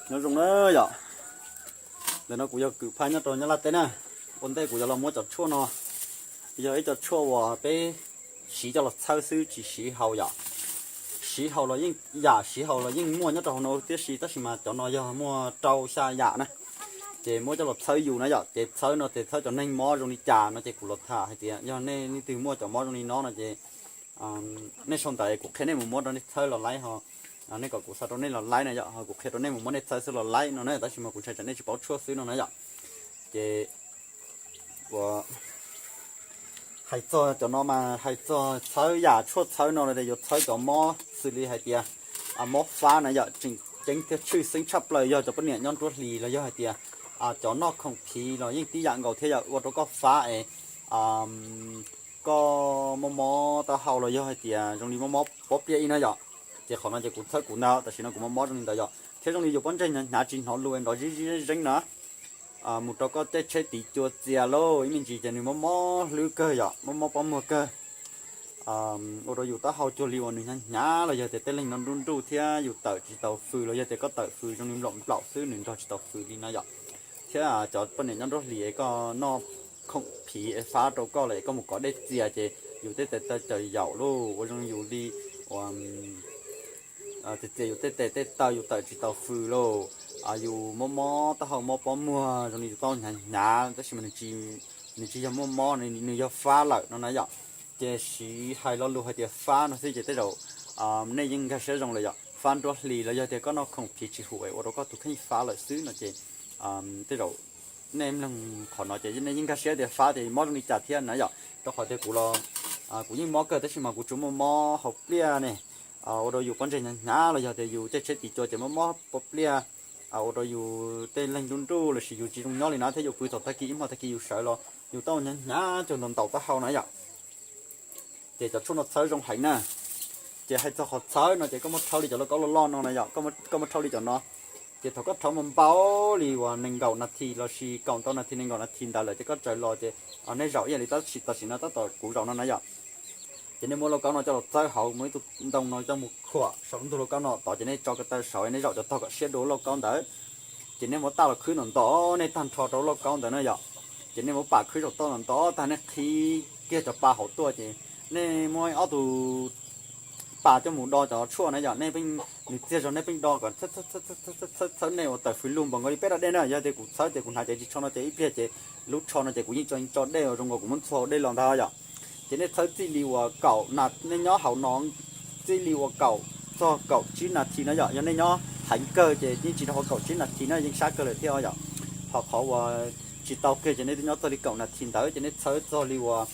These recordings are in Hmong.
Nyob zoo na yom, ntawm no kuv yog Kwm Phaj nyob rau Nyab Laj teb na. Ua ntej kuv yuav los muab cov tshuaj no, yog ib co tshuaj uas peb siv coj los txhawb xwb tsis siv haus yom. Siv haus los yeej, yam siv haus los yeej muaj nyob rau hauv no tiam sis, tab sis mas cov no yog muaj rau xya yam na. Ces muab coj los txhawb yus na yom, ces txhawb no ces txhawb cov neeg mob zoo li cas no ces kuv los tham hais tias yog nej leej twg muaj cov mob zoo li no no ces nej sau ntawv kuv qhia nej mus muab rau nej txhawb los laib ho. Nej kom kuv xa rau nej los laib na yom, ho kuv qhia rau nej mus muab nej txhawb xwb los laib no na, tab sis mas kuv ntshai tsam nej tsis paub tshuaj xwb no na yom. Ces ua hais txog cov no mas hais txog txhawb yam tshuaj txhawb no yuav txhawb cov mob xws li hais tias mob fab na yom, tseem ceeb thiab tshwj xeeb tshaj plaws yog cov poj niam nyob nruab hlis los yog hais tias cov noj khoom phiv los yeej tib yam nkaus thiab yom, ua rau koj fab es koj mob mob taub hau los yog hais tias zoo li mob mob pob pliaj ib na yom. Ces qhov no ces kuv txhawb kuv ntag, tam sim no kuv mob mob zoo li ntawd yom, thiab zoo li yus pob ntseg hnyav hnyav tsis hnov lus nrov zib zib zeeb na, mus rau koj tej tsheb tiv cua txias lauj, ib me ntsis ces nws mob mob hlwb kawg yom, mob mob pob muag kawg. Ua rau yus taub hau cuag li uas nws hnyav hnyav los yog tias tej leeg no nruj nruj thiab yus tawm tsis tau fws los yog tias koj tawm fws zoo li nplaum nplaum xwb nws nrog tsis tau fws li no yom. Thiab cov poj niam nyob nruab hlis koj noj khoom phiv es fab rau koj lawm es koj mus kov dej txias ces yus tej tes taw cawm yaum lauj, ua zoo yus li ua txias txias yus tej tes tej taw yus tawm tsis tau fws lauj. Yus mob mob taub hau mob pob muag zoo li yus taub hau hnyav hnyav tab sis mas nws tsis yog muaj mob, nws yog fab lawm no na yom. Ces siv hais lo lus hais tias fab no xwb ces tej zaum nej yeej nkag siab zoo lawm yom, fab nruab hlis los yog tias koj noj khoom phiv tsis hum es ua rau koj tus kheej fab lawm xwb no ces tej zaum nej mloog qhov no ces nej yeej nkag siab tias fab ces mob zoo li cas thiab na yom. Rau qhov tias kuv los kuv yeej mob kawg tab sis mas kuv tsuas muaj mob hauv pliaj ne, ua rau yus pob ntseg hnyav hnyav los yog tias yus tej tsheb tiv cua ces mob mob pob pliaj, ua rau yus tej leeg nruj nruj lossis yus tsis zoo nyob li na thiab yus pw thaum tag kis ib hmo tag kis yus sawv los yus taub hau hnyav hnyav cuag ntaus ntaus taub hau na yom. Ces cov tshuaj no txhawb zoo heev na. Ces hais txog qhov txhawb no ces koj muab rhaub li cov lauj kaub loj loj no na yom, koj muab rhaub li cov no. Ces thaum koj rhaub mus npaum li uas nees nkaum nas this lossis kaum ntau nas this nees nkaum nas this ntawd lawm ces koj tsaws los ces nej zaum ib yam li tab sis tam sim no tab tom kuv zaum no na yom. Ces nej muab lauj kaub no coj los txawb hauv, muab ib tug ntoo no coj mus khuam saum ntug lauj kaub no tod ces nej tso ko taw saud nej zaum cov tog kom siab dua lauj kaub ntawd. Ces nej muab taj los khwb ntawm ntod nej tag nrho rau lauj kaub ntawd na yom. Ces nej muab pam khwb saum toj ntawm ntod tag nej qhib kiag cov pa hauv tuaj ces nej muab ob tug pas coj mus do cov tshuaj na yom, nej pheej, nws txiag zog nej pheej do kom txhawb nej uas tawm fws lug npaum nkaus li peb rab dej na. Yog tias kuv txhawb ces kuv hnav cev tsis tsho no ces ib pliag ces lub tsho no ces kuv yeej tso tso dej uas zoo nkaus kuv muab ntxhua hauv dej los ntag yom. Ces nej txhawb txij li uas kaum na, nej nyob hauv no txij li uas kaum txog kaum tsib nas this na yom. Yog nej nyob heev kawg ces yeej tsis tau hauv kaum tsib nas this na, yeej sab kawg lawm thiab yom. Ho qhov uas tsis tau kiag ces nej twb nyob txog li kaum nas this ntawd ces nej txhawb txog li uas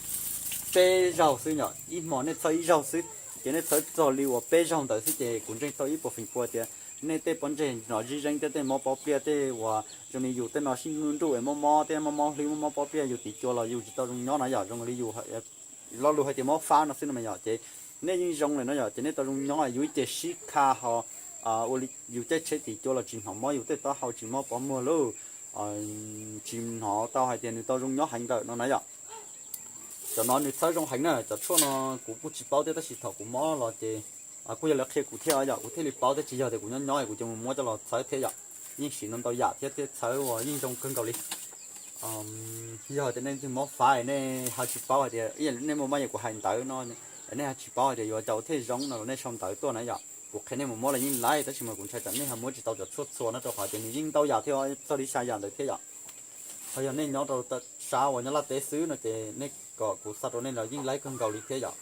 peb zaug xwb yom, ib hmo nej txhawb ib zaug xwb. Ces nej txhawb txog li uas peb zaug ntawd xwb ces kuv ntseeg tau ib puas feem pua tias nej tej pob ntseg no zib zeeb thiab tej mob pob pliaj tej uas zoo li yus tej no sib nruj nruj es mob mob thiab mob mob hlwb mob mob pob pliaj yus tiv cua los yus tsis tau zoo nyob na yom, zoo li yus lo lus hais tias mob fab no xwb no mas yom. Ces nej yeej zoo lawm no yom, ces nej tau zoo nyob, yus ib ce sib kha ho ua li yus caij tsheb tiv cua los tsis hnov mob yus tej taub hau tsis mob pob muag lauj, tsis hnov tau hais tias nws tau zoo nyob heev lawm no na yom. Cov no nws txhawb zoo heev na, cov tshuaj no kuv kuj tsis paub thiab tab sis thaum kuv mob los ces kuj yog lawv qhia kuv thiab yom, kuv thiaj li paub thiab, tsis yog tias kuv nyob nyob kuv ces mus muab coj los txhawb thiab yom. Yeej siv ntau ntau yam thiab, thiab txhawb uas yeej zoo kawg nkaus li. Yog tias nej twg mob fab nej ho tsis paub hais tias ib yam li nej muaj mob yam kuv hais ntawd no, nej ho tsis paub hais tias yuav cas thiaj zoo no los nej sau ntawv tuaj na yom, kuv qhia nej mus muab los yeej laib tab sis mas kuv ntshai tsam nej ho muab tsis tau cov tshuaj txhua no rau qhov tias nws yeej ntau yam thiab, txog li xya yam ntawd thiab yom. Ho yog nej nyob rau sab uas nyob Laj teb xwb no ces nej kom kuv xa rau nej los yeej laib kawg nkaus li thiab yom.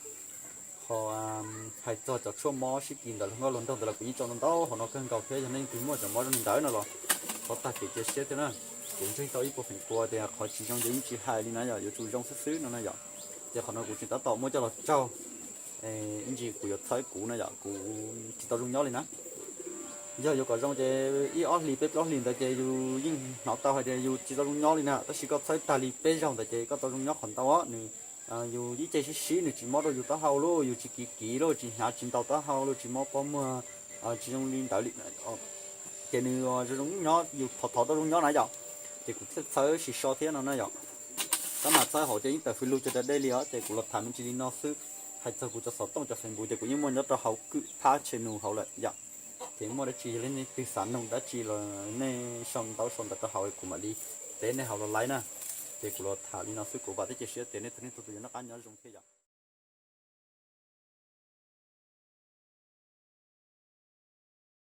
Ho hais txog cov tshuaj mob sib kis ntawd los nkauj los nraug ntawd los kuv yeej tso ntau ntau hauv no kawg nkaus thiab, yog nej twg muaj cov mob zoo li ntawd no los thov tag kev cia siab thiab na. Kuv ntseeg tau ib puas feem pua tias qhov tsis zoo ces yeej tsis hais li na yom, yuav tsum zoo xwb xwb no na yom. Ces qhov no kuv tseem tab tom muab coj los tsaug, ib ntsis kuv yuav txhawb kuv no yom, kuv tsis tau zoo nyob li na. Yog yuav kom zoo ces ib ob hlis peb plaub hlis ntawd ces yus yeej hnov tau hais tias yus tsis tau zoo nyob li na, tab sis koj txhawb tag li peb zaug ntawd ces koj tau zoo nyob qhov ntau os. Nws, yus ib ce sib sib nws tsis mob rau yus taub hau lauj, yus tsis kiv kiv lauj, tsis hnyav tsis ntaus taub hau lauj, tsis mob pob muag, tsis zoo li ntawd li. Ces nws zoo zoo nyob, yus thov thov tau zoo nyob na yom. Ces kuv thiaj txhawb sis so thiab no na yom. Tab mas txhawb hauv ces yeej tawm fws lug cuag da dej li os, ces kuv los tham me ntsis li no xwb. Hais txog kuv cov xov tooj cov Facebook ces kuv yeej muaj nyob rau hauv Kwm Phaj channel hauv lawm yom. Ces muaj dab tsi yog li nej twg xav noog dab tsi los nej sau ntawv sau ntawv rau hauv kuv mam li teb nej hauv los laib na. Ces kuv los tham li no xwb, kuv vam thiab cia siab tias nej txhua leej txhua tus yuav noj qab nyob zoo thiab yom.